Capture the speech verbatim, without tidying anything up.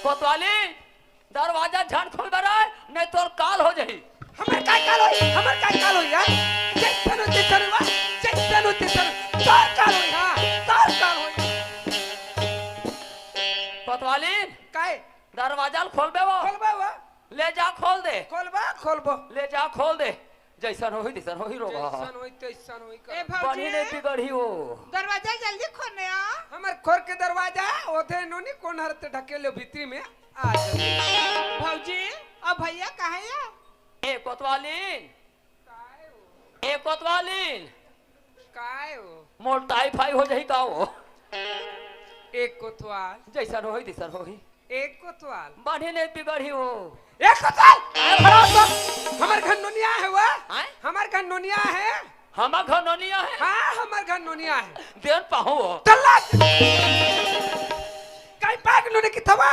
कोतवाली, दरवाजा झन खोलबे रे, नहीं तोर काल हो जाही। हमर काय काल होई, हमर काय काल होई यार? जैसन हो तैसन हो, जैसन हो तैसन हो, तोर काल होई, हाँ, तोर काल होई। कोतवाली, काय? दरवाजा ल खोलबे वो। खोलबे वो। ले जा खोल दे। खोलबा, खोलबो। ले जा खोल दे। जैसन होही तैसन होही रोगा। जैसन होही तैसन होही का। ए भौजी। बनी नहीं बिगड़ी वो। दरवाजा जल्दी खोलने आ। हमर खोर के दरवाजा, ओथे नोनी कोन हर ते ढकेल लो भीतरी में आ जा। भौजी, अब भैया कहाँ है? ए कोतवालीन। ए कोतवालीन। काय हो? मोर टाइफाई हो जाही का हो? एक कोतवाल। जैसन होही तैसन होही। एक कोतवाल। बनी नहीं बिगड़ी वो। एक कोतवाल। अरे खराब बात। हमर घर नोनिया है वो। आय? हमर घर नोनिया है। हमर घर नोनिया है। हाँ, हमर घर नोनिया है। देन पाहु वो। तल्ला। कई पाक नोने की थवा।